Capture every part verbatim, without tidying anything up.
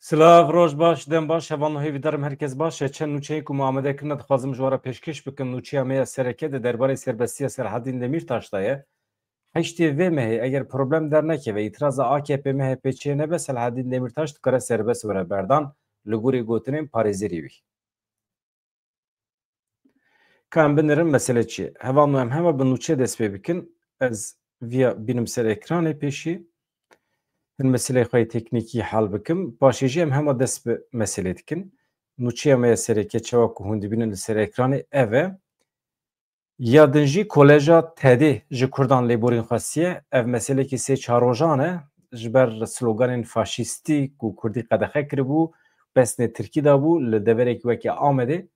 Silav, roj baş, dem baş, hevalno hêvîdarim herkes baş e. Çend nûçeyên ku me amade kirine dixwazim ji we re pêşkêş bikim. Nûçeya me ya sereke di derbarê serbestiya Serhedîn Demîrtaş de ye. Heştê vê mehê eger problem dernekeve, îtiraza A K P M H P çê nebe, Selhedîn Demîrtaş dikare serbest were berdan li gorî gotinên parêzerê wî. Ka em binirin mesele çi ye? Hevalno em hema bi nûçe dest pê bikin. Ez viya bînim ser ekranê pêşî. Hin meseleyê xwe yê teknîkî hal bikim. Paşê jî em hema dest bi meselê dikin. Nûçeya me ya sereke çawa ku hûn dibînin li ser ekranê ev e. Ya din jî Koleja T D ji Kurdan lêborîn xwestiye. Ev meselekî sê çar rojan e. Ji ber sloganên faşîstî ku Kurdî qedexe kiribû, pesnê Tirkî dabû, li deverekî wekî Amedê,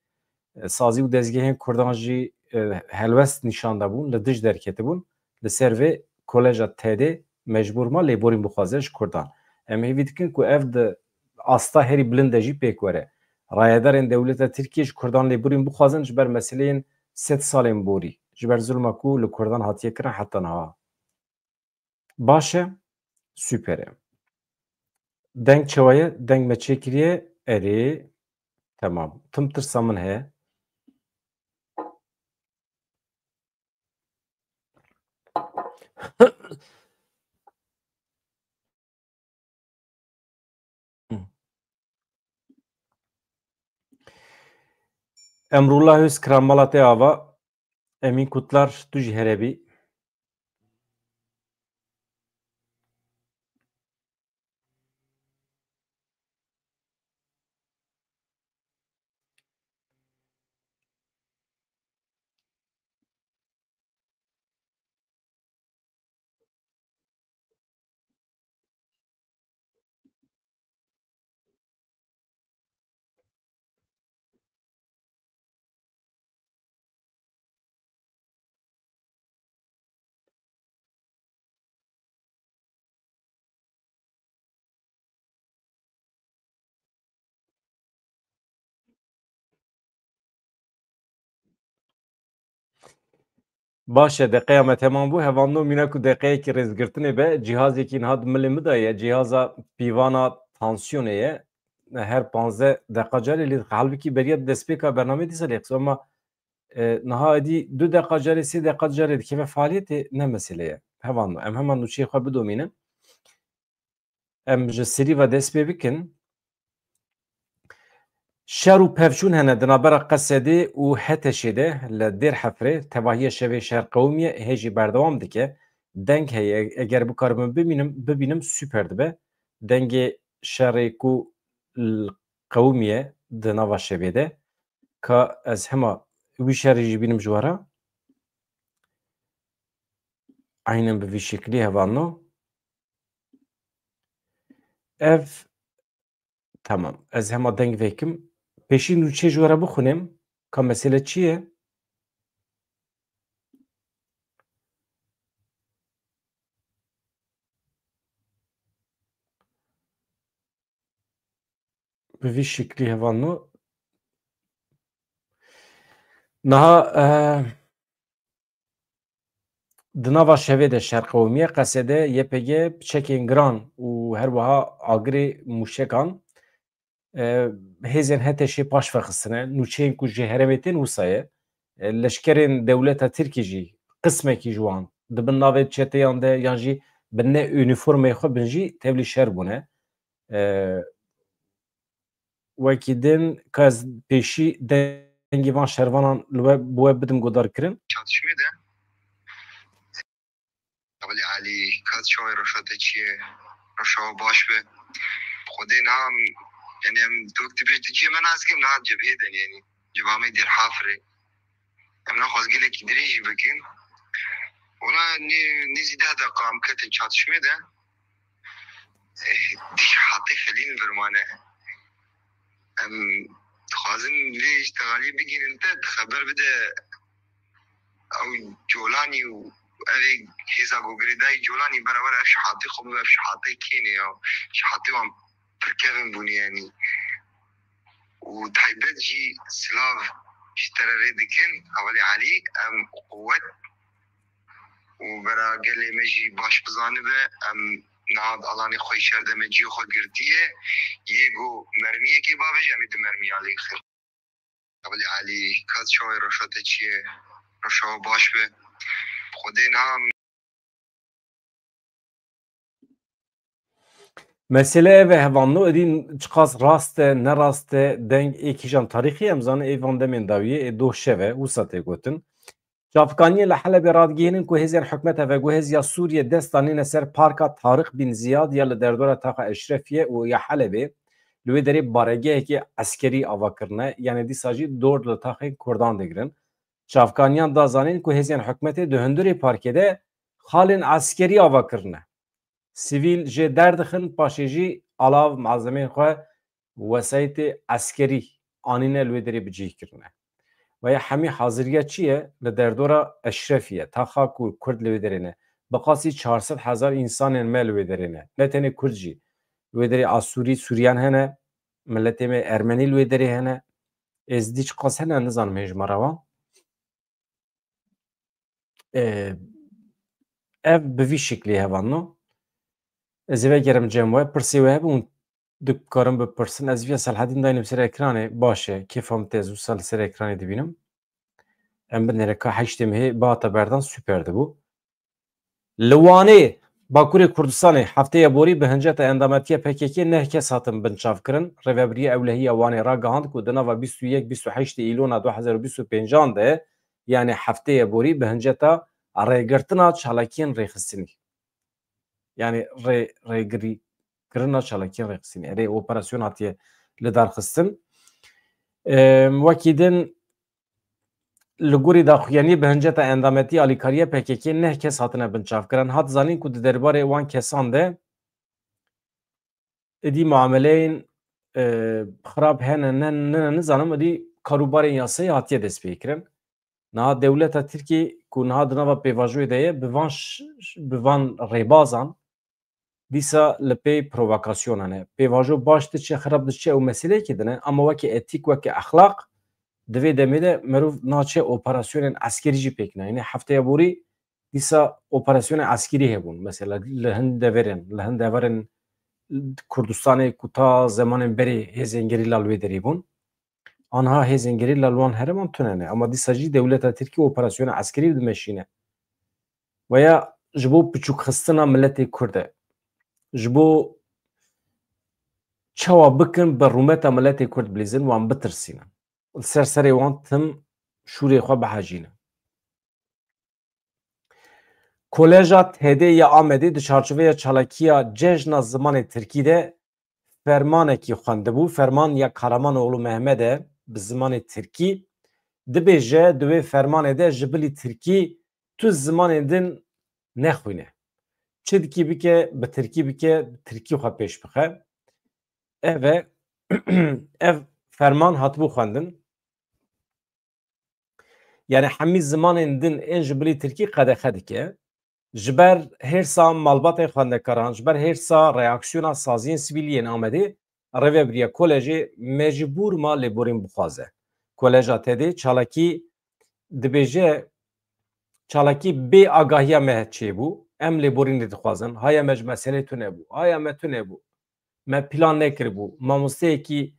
e, sazî û dezgehên Kurdan jî, e, helwest nîşan dabûn, li dij derketibûn. Li ser vê Koleja T D mecbûr ma lêborîn bixwaze ji Kurdan. Em hêvî dikin ku ev di asta herî bilind de jî pêk were. Rayedarên dewleta Tirkiyê ji Kurdan lêborîn bixwazin ji ber meseleyên sed salên borî, ji ber zulma ku li Kurdan hatiye kirin heta niha. Baş e, super e. Deng çawa ye? Deng me çêkiriye. Erê, temam. Tim tirsa min heye. Emrullah Özkıran mala te ava. Emin Kutlar, tu jî here bî. Baş e, deqeya me temam bû. Hevalno mîna ku deqeyekî rêzgirtinê be, cîhazekî niha di milê min de ye. Cîhaza pîvana tansiyonê ye. Her panzdeh deqa carê lê dixwe. Halbikî beriya destpêka bernameyê dîsa lê qisa, ama, e, niha êdî du deqa carê, sê deqa carê dikeve faaliyetê, ne mesele ye. Hevalno, em heman nûçeyê xwe bidomînin. Em ji serî ve dest pê bikin. Şer û pevçûn hene di navbera Qesedê û Heteşê de li Dêr Hefrê. Tevahiya şevê şer qewimiye, hê jî berdewam dike. Deng heye, eger bikarim bimînim, bibînim, super dibe. Dengê şerê ku l-, qewimiye di nava şevê de. Ka ez hema wî şerê jî bînim ji we re. Aynen bi vî şeklî hevalno. Ev, tamam. Ez hema deng vekim. Pêşî nûçe ji we re bixwînim. Ka mesele çi ye? Bi vî şeklî hevalno. Niha, e, di nava şevê de şer qewimiye, Qesede, Y P G, piçekên giran û her wiha agirê mûşekan, e, hêzên Heteşê paş vexistine. Nûçeyên ku ji herêmê tên wisa ye. E, leşkerên dewleta Tirkî jî, qismekî ji wan, di bin navê çeteyan de yan jî bi ne unîformeyê xwe bin jî tevlî şer bûne. E, wekî din ka ez pêşî dengê van şervanan li we, bi we bidim guhdarkirin. Çatışmê de. Hevalê Elî, ka çawa ye, reşa te çi ye? Reşa we baş be. Xwedê niha em, yani em dok dibêj di cihê me nas kim niha cebhê de, yani cebha me Dêr Hafirê. Em naxwaz gelekî dirêj jî bikin. Ona nê, nêzî deh deqa em ketin çatişmê de. Eh, dî şihatê felîn vir mane. Em dixwazin vê îştixaliyê bigihînin te, xeber bide ew Colanî û ev ê hêza ku girêdayî Colanî beraber ev şihatê xwe bibe, ev şihatê kê ne ya? Şihatê wan pir kevin bûne, yanî. Û taybet jî silav ji te re rê dikin, hevalê Elî, em quwet û bera gelê me jî baş bizanibe, em Niha di alanê xwe şer de me cihê xwe girtiye. Yê ku mermiyekê bavêje, em ê di mermiya lê xir. Qebilê Elî, ka çawa ye, roşa te çi ye? Roşa we baş be. Xwedê niha Mesele ev e, hevalno, êdî çiqas rast e, ne rast e, deng ê kîjan tarîxî, em zanin ê van demên dawiyê, ê doh şev e, wisa tê gotin. Çavkaniyên li Helebê radigihînin ku hêzên hikûmeta veguhêziya Sûriyê dest danîne ser parka Tariq Bin Ziyad ya li derdora taxa Eşrefiye û ya Helebê, li wê derê baregehekî eskerî ava kirine, yanî dîsa jî dor li taxên Kurdan digirin. Çavkaniyan da zanîn ku hêzên hikûmetê di hundirê parkê de xalên eskerî ava kirine. Sivîl jê derdixin, paşê jî alav, malzemeyên xwe, wesayîtê eskerî anîne li wê derê bi cih kirine. Ve ya hemî haziriya çi ye? Li derdora Eşrefî ye. Taxa ku Kurd li wê derê ne. Bi qasî çar sed hezar însanên me li wê derê ne. Ne tenê Kurd jî. Li wê derê Asûrî, Sûriyan hene. Miletê me Ermenî li wê derê hene. Êzdî çiqas hene, nizanim hêjmara wan. Ee, ev bi vî şiklî hevalno. Ez ê vegerim cem we, pirsê we hebe hûn dikarin bipirsin. Ez viya Selhedîn daynim ser ekranê, baş e. Kêfa min tê ez wisa li ser ekranê dibînim. Em binêre ka heştê mehê bihata berdan, super dibû. Li Wanê, Bakurê Kurdistanê, hefteya borî bi hinceta endametiya P K K neh kes hatin binçavkirin. Rêvebiriya Ewlehiya Wanê ragihand ku di nava bîst û yek bîst û heştê Îlona du hezar û bîst û pêncan de, yanî hefteya borî, bi hinceta rêgirtina çalakiyên rêxistinî, yanî rê-, rêgirîkirina çalakiyên rêxistinî, erê, operasyon hatiye lidarxistin. Em, wekî din, Li gorî daxuyaniyê, bi hinceta endametî alîkariya P K K neh kes hatine binçavkirin. Hat zanîn ku di derbarê wan kesan de êdî muameleyên, e, xirab hene, ne, ne, ne, nizanim, êdî karûbarên yasayî hatiye destpêkirin. Niha dewleta Tirkiyê ku niha di nava pêvajoyê de ye, bi van ş-, ş-, bi van rêbazan, dîsa li pey provokasyonan e. Pêvajo baş diçe, xirab diçe, ew meseleyekî din e, ama weke etîk, weke exlaq, di vê demê de merov naçe operasyonên eskerî jî pêk nayîne. Hefteya borî dîsa operasyonên eskerî hebûn. Mesela li hin deverên, li hin deverên Kurdistanê ku ta zemanên berê hêzên gerîla li wê derê bûn. Anha hêzên gerîla li wan herêman tune ne. Ama dîsa jî dewleta Tirkî operasyona eskerî dimeşîne. Veya ji bo piçûkxistina miletê Kurd e. Ji bo çawa bikin bi rûmeta miletê Kurd bilîzin, wan bitirsînin. Li ser serê wan tim şûrê xwe bihejînin. Koleja T D ya Amedê di çarçoveya çalakiya Cejna Zimanê Tirkî de fermanekî xwendibû. Ferman ya Kahramanoglu Mehmed e bi zimanê tirkî. Dibêje, di wê fermanê de ji bilî tirkî tu zimanên din nexwîne. Çi dikî bike, bi tirkî bike, tirkî xwe pêş bixe. Ev e, ev ferman hatibû xwendin. Yanî hemî zimanên din ên ji bilî tirkî qedexe dike. Ji ber hêrsa malbatên xwendekaran, ji ber hêrsa reaksiyona saziyên sivîlî yên Amedê, rêvebiriya kolejê mecbûr ma lêborîn bixwaze. Koleja T D çalakî dibêje, çalakî bê agahiya me çêbû, em lêborînê dixwazin, haya me ji meselê tune bû, haya me tune bû. Me plan nekiribû. Mamosteyekî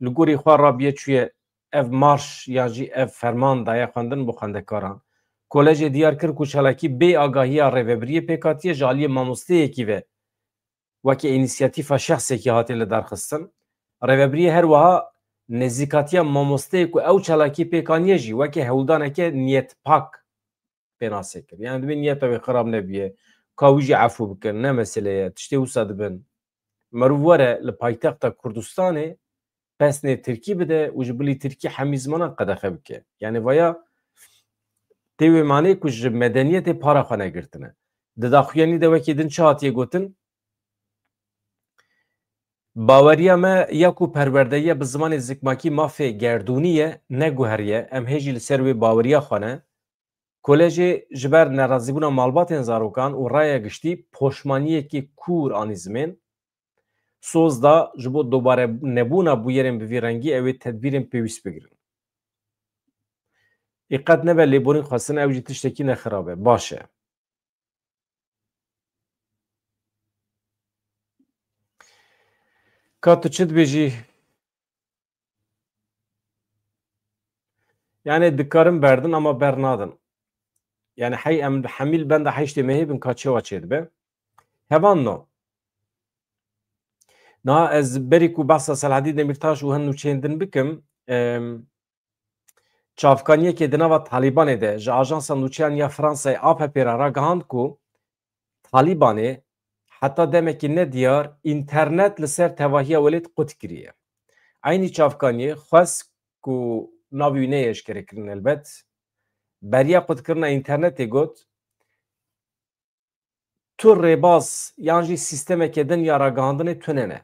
li gorî xwe rabiye çûye ev marş yan jî ev ferman daye xwendin bo xwendekaran. Kolejê diyar kir ku çalakî bê agahiya rêvebiriyê pêk hatiye, ji aliyê mamosteyekî ve weke înîsiyatîfa şexsekî hatiye lidarxistin. Rêvebiriyê her wiha nêzîkatiya mamosteyê ku ew çalakî pêk aniye jî weke hewldaneke niyetpak pênase kir. Yani divê niyeta wê xirab nebiye. Ka wî jî efû bikin, ne mesele ye. Tiştê wisa dibin. Merûv were li paytexta Kurdistanê pesnê tirkî bide û ji bilî tirkî hemî zimanan qedexe bike. Yani vaya tê wê manê ku ji medeniyetê para xwe negirtine. Di daxuyanî de wekî din çi hatiye gotin? Baweriya me ya ku perwerdeyiya bi zimanê zikmakî mafê gerdûnî ye, ne guherî ye. Em hê jî li ser wê baweriya xwe ne. Kolejê ji ber nerazîbûna malbatên zarokan û raya giştî poşmaniyekî kûr anî zimên. Soz da ji bo dobare nebûna bûyerên bi vî rengî ew ê tedbîrên pêwîst bigirin. Îqet nebe lêborîn xwestin, ew jî tiştekî ne xirab e. Baş e. Ka tu çi dibêjî? Yani dikarin berdin ama bernadin. Yani hey em hemî li benda heştê mehê bin ka çewa çêdibe. Hevan no. Niha ez berî ku behsa Selahedîn Demîrtaş û hin nûçeyên din bikim, em, çavkaniyekê di nava Talîbanê de ji ajansa nûçeyan ya Fransayê A F P re ragihand ku Talîbanê heta demekî nediyar înternet li ser tevahiya welêt qut kiriye. Eynî çavkaniyê xwest ku navê wî neyê eşkerekirin helbet, beriya qutkirina înternetê got, tu rêbaz yan jî sîstemeke din ya ragihandinê tune ne.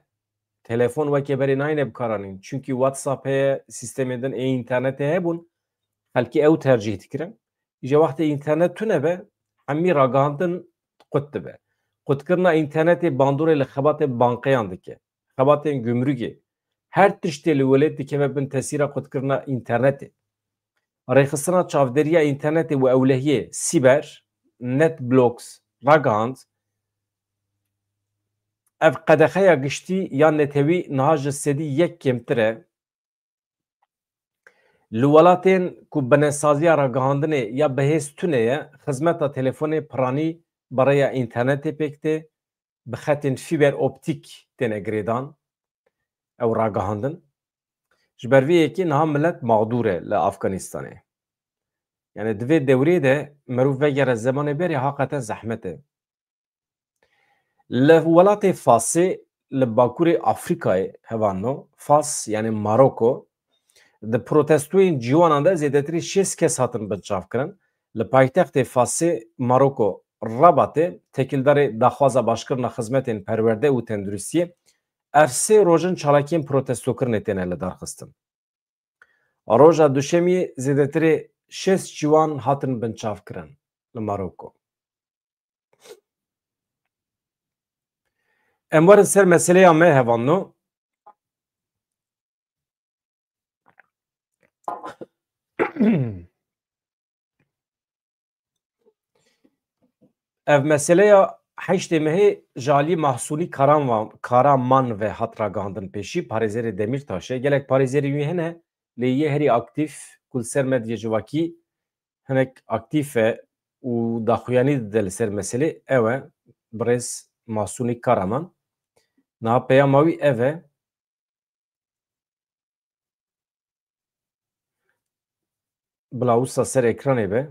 Telefon weke berê nayêne bikaranîn. Çunkî WhatsApp heye, sîstemên din ê înternetê hebûn. Xelkê ew tercîh dikirin. Îja wextê înternet tune be, hemî ragihandin qut dibe. Qutkirina înternetê bandorê li xebatên banqeyan dike. Xebatên gumrûkê. Her tiştê li welêt dikeve bin tesîra qutkirina înternetê. Rêxistina çavdêriya înternetê û ewlehiyê, siber, NetBlocks, ragihand, ev qedexeya giştî ya netewî niha ji sedî yek kêmtir e. Li welatên ku binesaziya ragihandinê ya bihêz tune ye, xizmeta telefonê piranî bi rêya înternetê pêk tê, bi xetên fîber optîk têne girêdan. Ew ragihandin. Ji ber vê yekê niha milet mexdûr e li Afganistanê. Yani di vê dewrê de mirov vegere zemanê berê haqeten zehmet e. Li welatê Fasê li bakurê Afrîkayê, hevanno, Fas, yani Maroko, di protestoyên ciwanan de zêdetirî şêst kes hatin binçavkirin. Li paytextê Fasê, Maroko, Rabatê, têkildarê daxwaza başkirina xizmetên perwerde û tenduristiyê, ev sê roj in çalakiyên protestokirinê têne lidarxistin. Roja Duşemiyê zêdetirê şêst ciwan hatin binçavkirin li Maroko. Em werin ser meseleya me, hevanno. Ev meseleya heştê mehê ji alî Mahsûnî Karanvan-, Karaman ve hat ragihandin pêşî, parêzerê Demîrtaşê. Gelek parêzerê wî hene, lê yê herî aktîf ku li ser medya civakî hinek aktîf e û daxuyanî dide li ser meselê, ew e birêz Mahsûnî Karaman. Niha peyama wî ev e. Bila wisa ser ekranê be.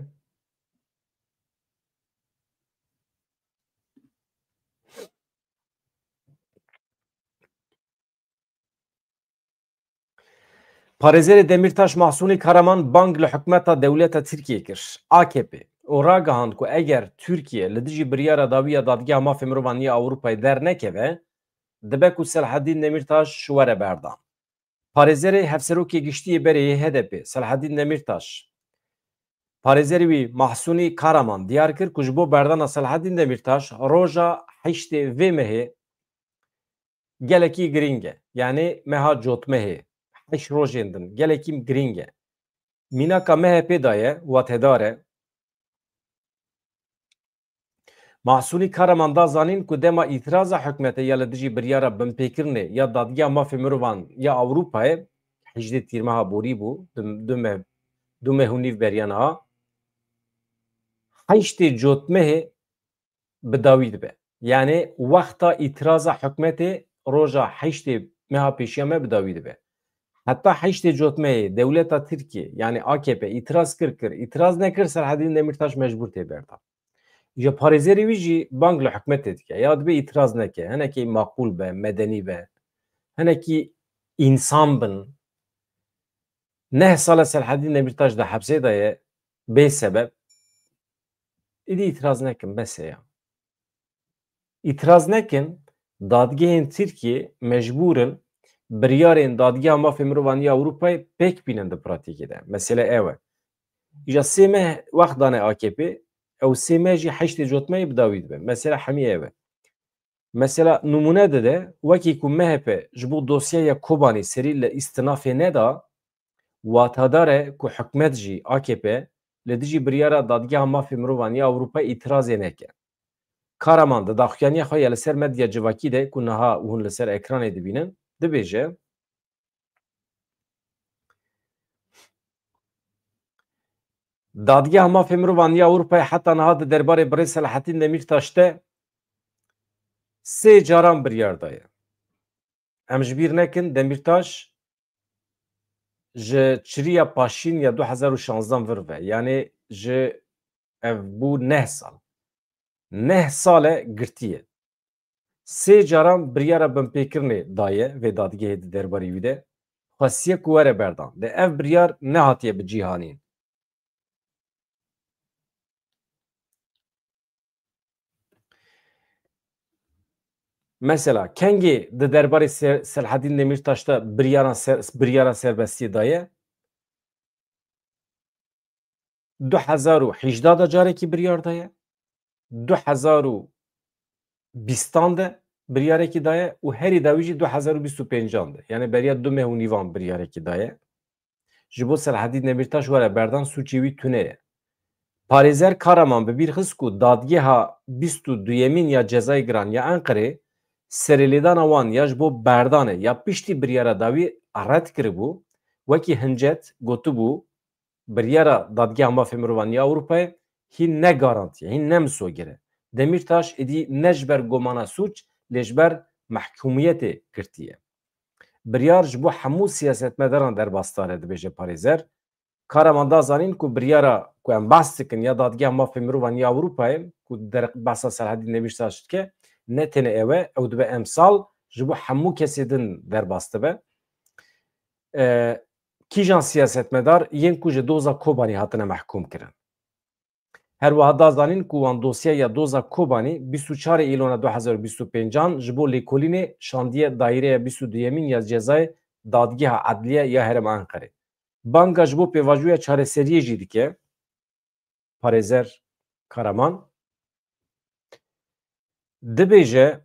Parêzerê Demîrtaş Mahsûnî Karaman bang li hikûmeta dewleta Tirkiyê kir, A K P, û ragihand ku eger Tirkiye li dijî biryara dawî ya Dadgeha Mafê Mirovan ya Ewropayê dernekeve, dibe ku Selahedîn Demîrtaş were berdan. Parêzerê Hevserokê Giştî yê berê yê H D P, Selahedîn Demîrtaş, parêzerê wî Mahsûnî Karaman diyar kir ku ji bo berdana Selahedîn Demîrtaş roja heştê vê mehê gelekî girîng e. Yanî meha cotmehê, heşt rojên din gelekî girîng e. Mînaka M H P daye, watedar e. Mahsûnî Karaman da zanîn ku dema îtiraza hikûmetê ya li dijî biryara binpêkirinê ya Dadgeha Mafê Mirovan ya Ewropayê, hejdê Tîrmeha borî bû, du, du meh, du meh û nîv beriya niha, heştê cotmehê bi dawî dibe. Yanî wexta îtiraza hikûmetê roja heştê meha pêşiya me bi dawî dibe. Heta heştê cotmeyê dewleta Tirkiyê, yanî A K P, îtiraz kir kir, îtiraz nekir, Selahedîn Demîrtaş mecbûr tê berdan. Ji parêzerê wî jî bang li hikûmetê dike. Ya dibe îtiraz neke, hinekî maqûl be, medenî be, hinekî însan bin. Neh sal e Selahedîn Demîrtaş di hepsê de ye, bê sebeb. Îdî îtiraz nekin, bes e ya. Îtiraz nekin, dadgehên Tirkiyê mecbûr in biryarên Dadgeha Mafê Mirovan ya Ewropayê pêk bînin di pratîkê de. Mesele ew e. Îja sê meh wext dane A K P, ew sê meh jî heştê cotmeyê bi dawî dibe. Mesele hemî ew e. Mesela nimûne dide, wekî ku M H P ji bo dosyeya Kobanî serî li îstinafê neda, watedar e ku hikûmet jî, A K P, li dijî biryara Dadgeha Mafê Mirovan ya Ewropayê îtirazê neke. Karaman di daxuyaniya xwe ya li ser medya civakî de ku niha hûn li ser ekranê dibînin, Dibêje, Dadgeha Mafê Mirovan ya Ewropayê heta niha di derbarê birê Selahattin Demîrtaş de sê caran biryar daye. Em ji bîr nekin, Demîrtaş ji çiriya Paşîn ya du hezar û şanzdan vir ve, yanî ji ev bû neh sal. Neh sal e girtiye. Sê caran biryara binpêkirinê daye vê dadgehê di derbarê wî de. Xwestiye ku were berdan. Lê ev biryar nehatiye bi cîhanîn. Mesela, kengê di derbarê Se-, Selhedîn Demîrtaş de biryara ser-, biryara serbestiyê daye? Du hezar û hejda de carekî biryar daye. Du hezar û bîstan de biryarekî daye û herî dawî jî du hezar û bîst û pêncan de. Yani beriya du meh û nîvan biryarekî daye. Ji bo Selhedîn Demîrtaş were berdan, sûcê wî tune ye. Parêzer Karaman bi bîr xist ku dadgeha bîst û duyemîn ya Cezayê Giran ya Enqerê serêlêdana wan ya ji bo berdanê ya piştî biryara dawî red kiribû, wekî hincet gotibû, biryara Dadgeha Mafê Mirovan ya Ewropayê hîn ne garantî ye, hîn ne misogir e. Demîrtaş êdî ne ji ber gomana sûc, lê ji ber mehkûmiyetê girtiye. Biryar ji bo hemû siyasetmedaran derbasdar e, dibêje parêzer. Karaman da zanîn ku biryara ku em behs dikin ya Dadgeha Mafê Mirovan ya Ewropayê, ku der-, behsa Selhedîn Demîrtaş dike, ne tenê ew e, ew dibe emsal ji bo hemû kesê din derbas dibe. E, kîjan siyasetmedar yên ku ji doza Kobanî hatine mehkûm kirin? Her wiha da zanîn ku wan dosyeya doza Kobanî bîst û çarê Îlona du hezar û bîst û pêncan ji bo lêkolînê şandiye daîreya bîst û duyemîn ya cezayê Dadgeha Edliye ya Herêma Enqerê. Banga ji bo pêvajoya çareseriyê jî dike parêzer Karaman. Dibêje,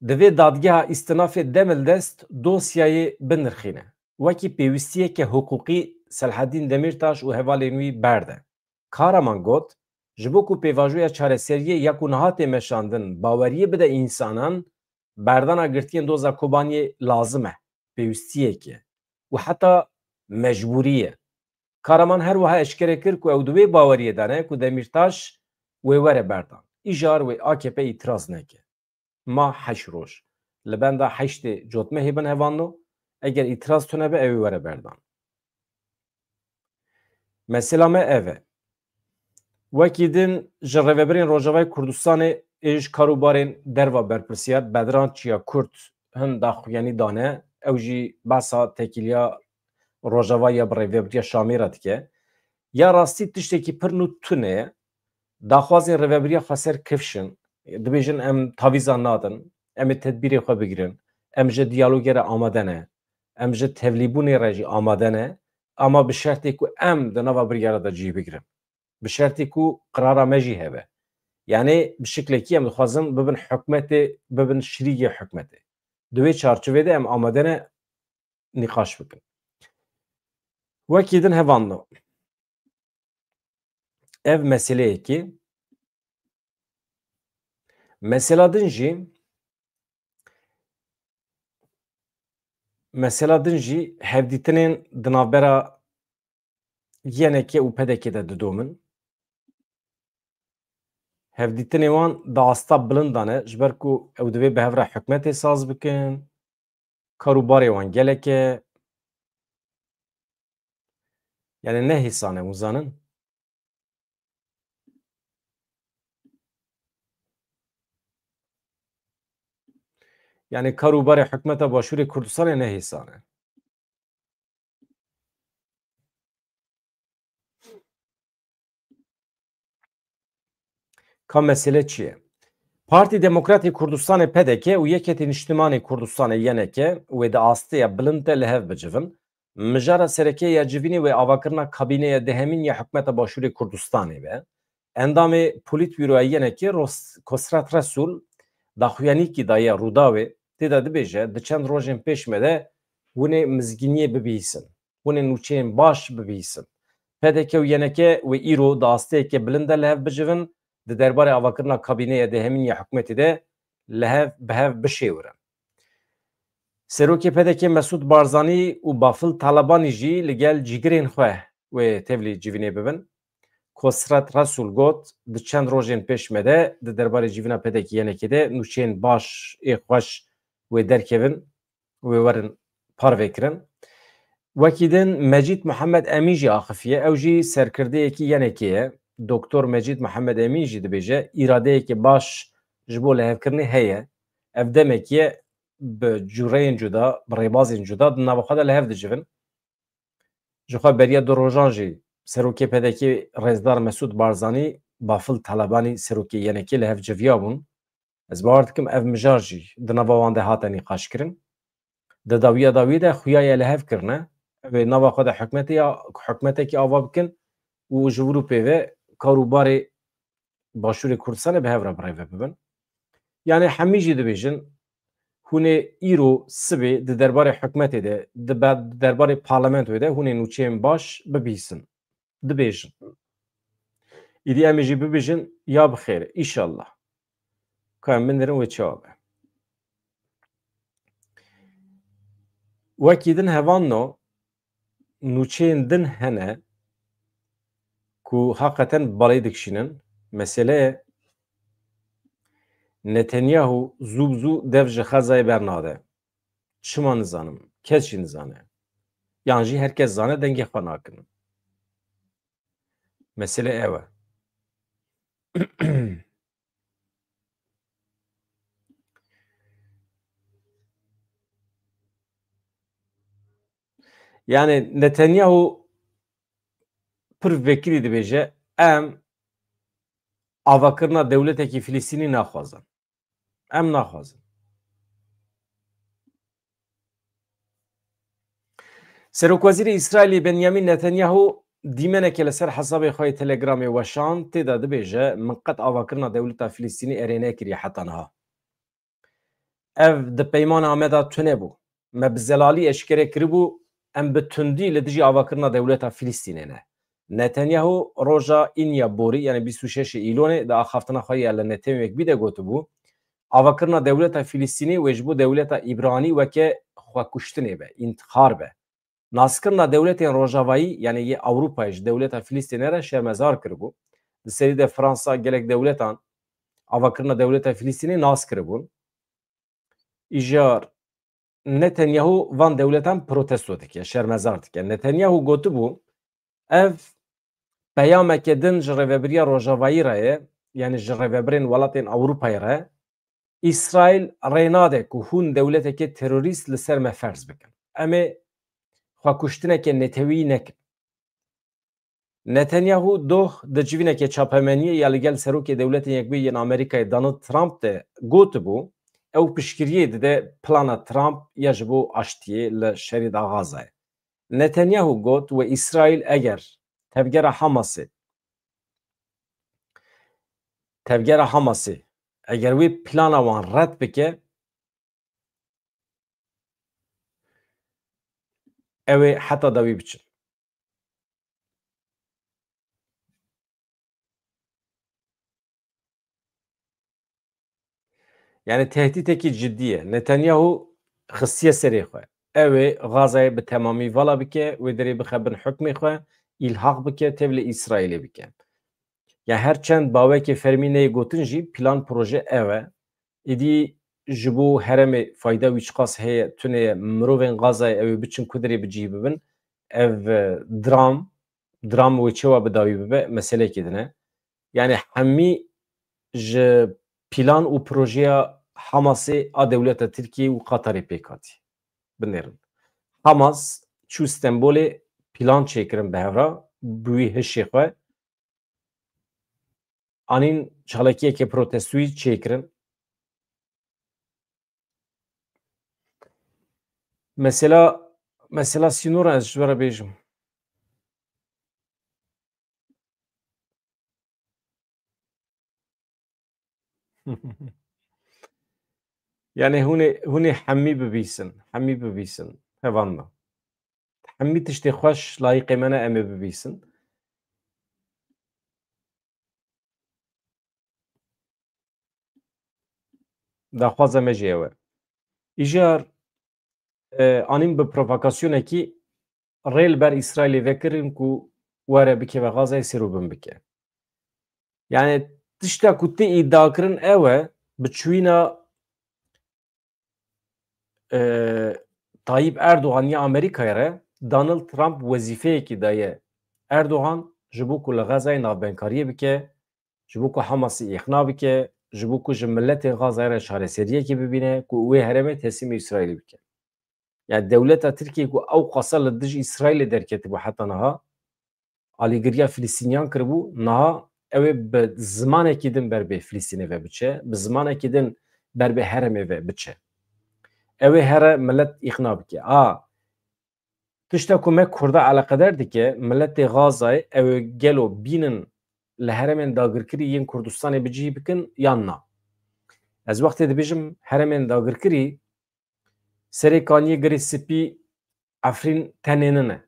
divê Dadgeha Îstinafê Demildest dosyayê binirxîne, wekî pêwîstiyeke hiqûqî Selhedîn Demîrtaş û hevalên wî berde. Karaman got, ji bo ku pêvajoya çareseriyê ya ku niha tê meşandin baweriyê bide însanan, berdana girtiyên doza Kobaniyê lazim e, pêwîstiyek e û heta mecbûrî ye. Karaman her wiha eşkere kir ku ew di wê baweriyê de ne ku Demîrtaş wê were berdan. Îcar wê A K P îtiraz neke. Ma heşt roj. Li benda heştê cotmehê bin hevalno, eger îtiraz tune be, ew ê were berdan. Mesela me ev e. Wekî din ji rêvebirên Rojavayê Kurdistanê ê ji karûbarên derva berpirsiyar Bedran Çiya Kurt hin daxuyanî dane. Ew jî behsa tekîliya Rojava ya bi rêvebiriya Şamê re dike. Ya rastî tiştekî pir nû tune ye. Daxwazên rêvebiriya xweser kifş in. Dibêjin em tavîza nadin, em ê tedbîrê xwe bigirin, em ji diyalogê re amade ne, em ji tevlîbûnê re jî amade ne, ama bi şertê ku em di nava biryara de cih bigirin. Bi şertê ku qirara me jî hebe. Yanî bi şiklekî em dixwazin bibin hikûmetê, bibin şirîgê hikûmetê. Di wê çarçovê de em amade ne nîqaş bikin. Wekî din hevalno. Ev meseleyekî. Mesela din jî, mesela din jî hevdîtinên di navbera Y N K û P D K de didomin. Hevdîtinê wan di asta bilind de ne, ji ber ku ew divê bi hev re hikûmetê saz bikin. Kar û barê wan gelek e. Yani ne hêsan e, hûn zanin. Yani kar û barê hikûmeta Başûrê Kurdistanê ne hêsan e. Ka mesele çi ye? Partî Demokratê Kurdistanê P D K û Yeketî Niştimanê Kurdistanê Y N K wê di asteya bilind de li hev bicivin. Mijara sereke ya civînê wê avakirina kabîneya dehemîn ya hikûmeta Başûrê Kurdistanê be. Endamê Polîtbûroya Y N K Ros-, Kosret Resûl daxuyanîkî daye Rûdawê, tê de dibêje, di çend rojên pêş me de hûn ê mizgîniyê bibihîsin. Hûn ê nûçeyên baş bibihîsin. P D K û Y N K wê îro di asteyeke bilind de li hev bicivin, di derbarê avakirina kabîneya dehemîn ya hikûmetê de li hev, bi hev bişêwirin. Serokê P D K Mesûd Barzanî û Bafil Talabanî jî li gel cîgirên xwe wê tevlî civînê bibin. Kosret Resul got, di çend rojên pêş me de di derbarê civîna P D K Y N K de nûçeyên baş ê xweş wê derkevin, wê werin parvekirin. Wekî din Mecîd Muhammed Emîn jî axifiye. Ew jî serkirdeyekî Y N K ye. Doktor Mecîd Muhammed Emîn jî dibêje, îradeyeke baş ji bo lihevkirinê heye. Ev demekî ye bi cûreyên cuda, bi rêbazên cuda di nava xwe de li hev dicivin. Jixwe beriya du rojan jî serokê P D K Rêzdar Mesûd Barzanî, Bafil Talabanî serokê Y N K li hev civiya bûn. Ez bawer dikim ev mijar jî di nava wan de hate nîqaşkirin. Di dawiya dawî de xuya ye li hev kirine. Ew ê nava xwe de hikmetê ya, hikmetekî ava bikin û ji vir û pê ve kar û barê Başûrê Kurdistanê bi hev re birêve bibin. Yanî hemî jî dibêjin, hûn ê îro sibê di derbarê hikmetê de, di be-, di derbarê parlamentoyê de hûn ê nûçeyên baş bibihîsin, dibêjin. Îdî em ê jî bibêjin, ya bi xêr, îşallah. Ka em binêrin wê çawa be. Wekî din hevanno, nûçeyên din hene ku heqeten balê dikişînin. Mesele Netanyahu zû bi zû dev ji Xezayê bernade. Çima nizanim? Kes jî nizane. Yan jî her kes zane dengê xwe nakin. Mesele ew e. Yani Netanyahu pir vekirî dibêje, em avakirina dewletekî Filistînî naxwazin. Em naxwazin. Serokwezîrê Îsraîlê Benyamin Netanyahu dîmeneke li ser hesabê xwe yê Telegramê weşand, tê de dibêje, min qet avakirina dewleta Filistînî erê nekiriye heta niha. Ev di peymana me de tune bû. Me bi zelalî eşkere kiribû, em bi tundî li dijî avakirina dewleta Filistînê ne. Netanyahu roja îniya borî, yani bîst û şeş Îlonê, di axaftina xwe ya li Netewên Yekbî de gotibû, avakirina dewleta Filistînê wê ji bo dewleta Îbranî weke xwekuştinê be, întixar be. Naskirina dewletên Rojavayî, yani yê Ewropayê ji dewleta Filistînê re şermezar kiribû. Di serî de Fransa gelek dewletan avakirina dewleta Filistînê nas kiribûn. Îjar Netanyahu van dewletan protesto dike, şermezar dike. Netanyahu gotibû, ev peyameke din ji rêvebiriya Rojavayî re ye, yani ji rêvebirên welatên Ewropayê re. Îsraîl rê nade ku hûn dewleteke terorîst li ser me ferz bikin. Em ê xwekuştineke neteweyî nekin. Netanyahu doh di civîneke çapemeniyê ya li gel Serokê Dewletên Yekbûyî yên Amerîkayê Donald Trump de gotibû, ew piştgiriyê dide plana Trump ya ji bo aştiyê li şerê da Gazayê. Netanyahu got, we Îsraîl eger tevgera Hamasê, tevgera Hamasê, eger wê plana wan red bike, ew ê heta dawî biçin. Yani tehdîtekî cidî ye. Netanyahu xistiye serê xwe. Ew ê Gazayê bi temamî vala bike, wê derê bixe bin hukmê xwe, îlhaq bike, tevlê Îsraîlê bike. Ya her çend bawekê fermî neyê gotin jî, plan proje ew e. Êdî ji bo herêmê fayda wî çiqas heye, tune ye, mirovên Gazayê ew ê biçin ku derê bi cih bibin. Ev, e, dram, dram wê çawa bi dawî bibe, meseleyekê din e. Yani hemî ji plan û projeya Hamasê a dewleta Tirkiyê û Qatarê pêk hatî. Binêrin. Hamas çû Stenbolê plan çêkirin bi hev re, bi wî hişê xwe. Anîn çalakiyeke protestoyî çêkirin. Mesela, mesela sînora ez ji we re bêjim. Yani hûn ê, hûn ê hemî bibîsin, hemî bibîsin, hevan me. Hemî tiştê xweş layîqê me ne em ê bibîsin. Daxwaza me jî ew e. Îjar e, anîn bi provokasyonekî rê li ber Îsraîlê vekirin ku were bikeve Gazayê sêr û bin bike. Yani tişta ku tê îdia kirin ew e, bi çûyîna, e, Tayyip Erdogan ya Amerîkayê re Donald Trump wezîfeyekî daye Erdogan ji bo ku li Gazayê navbendkariyê bike, ji bo ku Hamasî îqna bike, ji bo ku ji miletên Gazayê re çareseriyekê bibîne, ku wê herêmê teslîmî Îsraîlê bike. Yani dewleta Tirkiyê ku ew qasa li dij Îsraîlê derketibû heta niha, alîgiriya Filistîniyan kiribû, niha ew ê bi zimanekî din ber bê Filistînê ve biçe, bi zimanekî din ber bê herêmê ve biçe. Ew ê here milet îqna bike. A, tişta ku me Kurda eleqedar dike, miletê Gazayê ew ê gelo bînin li herêmên dagirkirî yên Kurdistanê bi cih bikin yan na? Ez wextê dibêjim herêmên dagirkirî, Serê Kaniyê, Girê Spî, Efrîn tenê nine.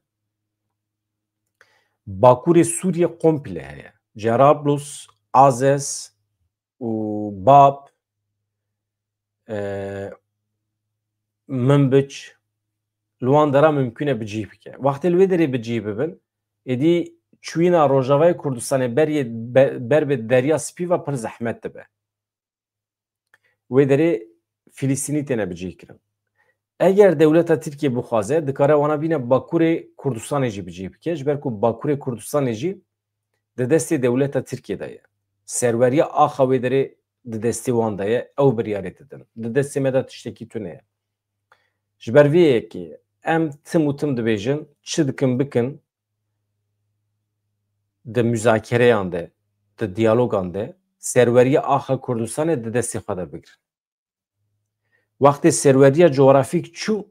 Bakurê Sûriyê komple heye. Cerablus, Azez û Bab, e, Minbic, li wan dera mimkûn e bi cih bike. Wextê li wê derê bi cih bibin, êdî çûyîna Rojavayê Kurdistanê berê, be-, ber bi Derya Spî ve pir zehmet dibe. Wê derê Filistînî têne bicihkirin. Eger dewleta Tirkiye bixwaze, dikare wana bîne Bakurê Kurdistanê jî bicih bike, ji ber ku Bakurê Kurdistanê jî di destê dewleta Tirkiye de ye. Serweriya axa wê derê di destê wan de ye, ew biryarê didin. Di destê me de tiştekî tune ye. Ji ber vê yekê em tim û tim dibêjin, çi dikin bikin, di muzakereyan de, di diyalogan de serweriya axa Kurdistanê di destê xwe de bigirin. Wextê serweriya coğrafîk çû,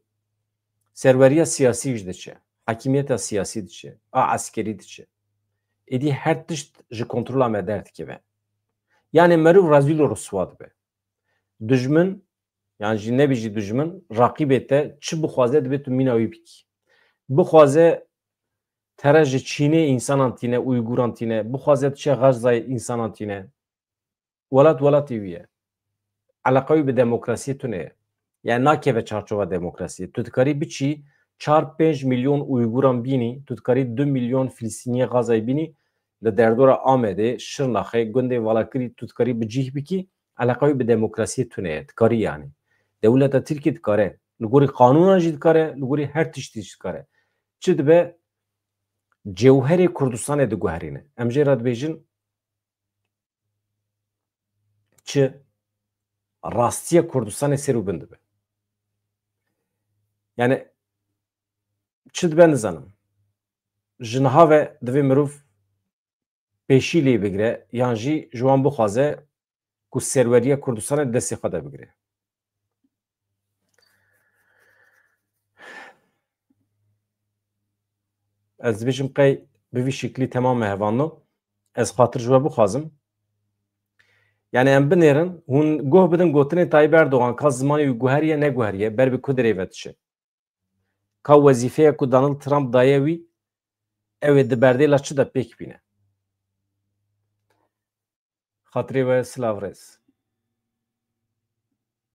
serweriya siyasî jî diçe, hakimiyeta siyasî diçe, a eskerî diçe. Êdî her tişt ji kontrola me derdikeve. Yani meriv rezîl û riswa dibe. Dijmin, yan jî nebî jî dijmin, raqîbê te çi bixwaze, divê tu mîna wî bikî. Bixwaze tere ji Çînê însanan tîne, Uygûran tîne, bixwaze diçe Xezayê însanan tîne. Welat welatê wî ye. Eleqa wî bi demokrasiyê tune ye. Yani nakeve çarçova demokrasiyê. Tu dikarî biçî çar pênc milyon Uygûran bînî, tu dikarî du milyon Filistîniyê Xazayê bînî, li derdora Amedê, Şirnaxê, gundê Valakirî tu dikarî bi cih bikî, eleqa wî bi demokrasiyê tune ye. Dikarî yani. Dewleta Tirkî dikare. Li gorî qanûnan jî dikare, li gorî her tiştî jî dikare. Çi dibe? Cewherê Kurdistanê diguherîne. Em jê re dibêjin çi? Rastiya Kurdistanê sêr û bin dibe. Yani çi dibe nizanim. Ji niha ve divê mirov pêşî lê bigire yan jî ji wan bixwaze ku serweriya Kurdistanê di destê xwe de bigire. Ez dibêjim qey bi vî şiklî temam e hevalno. Ez xatir ji we bixwazim. Yani em binêrin, hûn guh bidin gotinê Tayyip Erdogan ka zimanê wî guheriye neguheriye, ber bi ku derê ve diçe. Ka wezîfeya ku Donald Trump daye wî, ew ê di berdêla çi de pêk bîne? Xatirê we silav rêz.